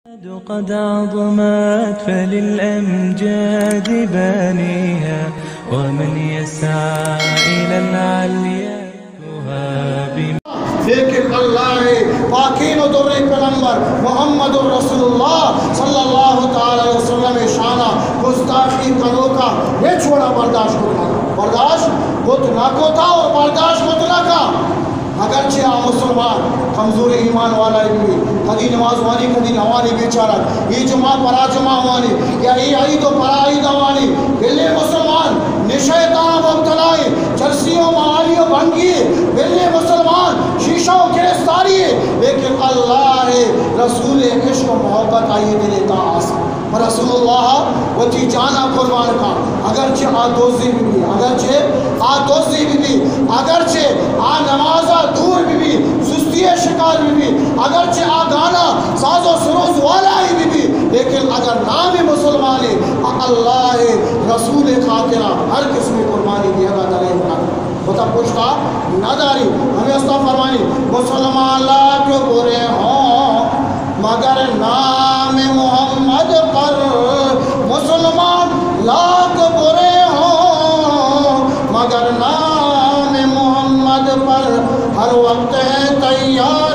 قد عظمت فللأمجاد بانيها، ومن يسعى إلى العليا يهاب. لیکن اللہ ءِ پاکیں و دریں پیغمبر محمد رسول اللہ صلی اللہ تعالی علیہ وسلم ءِ شان ءَ گستاخی کنوکا ہچ وڑا برداشت کت نہ، برداشت کت نہ کتا اور برداشت کت نہ کا۔ اگرچہ آ مسلمان کمزور ایمان والا بی، کدی نماز وانی، کدی نوانی بیچارہ، اے جمعہ پرا جمعہ وانی، یا اے عید و پرا عید وانی، بلے مسلمان نشہ ءِ تہا مبتلا ایں، چرسی و مالی و بھنگی، بلے مسلمان شیشہ و گرفتاری، لیکن اللہ ءِ رسول ءِ عشق و محبت آئی دل ءِ تہا است۔ رسول اللہ وتی جانا قربان کا، اگرچہ آ دوزی بی بی، اگرچہ آ دوزی بی بی، اگرچہ آ نمازا دور بی بی، سستی شکار بی بی، اگرچہ آ گانا ساز و سروز والا ہی بی بی، لیکن اگر نام مسلمانی، آ اللہ ءِ رسول ءِ خاطرا ہر قسم قربانی دیگا دلائل نہ۔ وتا پشتا نہ داری۔ ہمے استا فرمانی، مسلمان لاکھ برے ہوں مگر نام محمد پر، مسلمان لاکھ برے ہوں مگر نام محمد پر، ہر وقت ہے تیار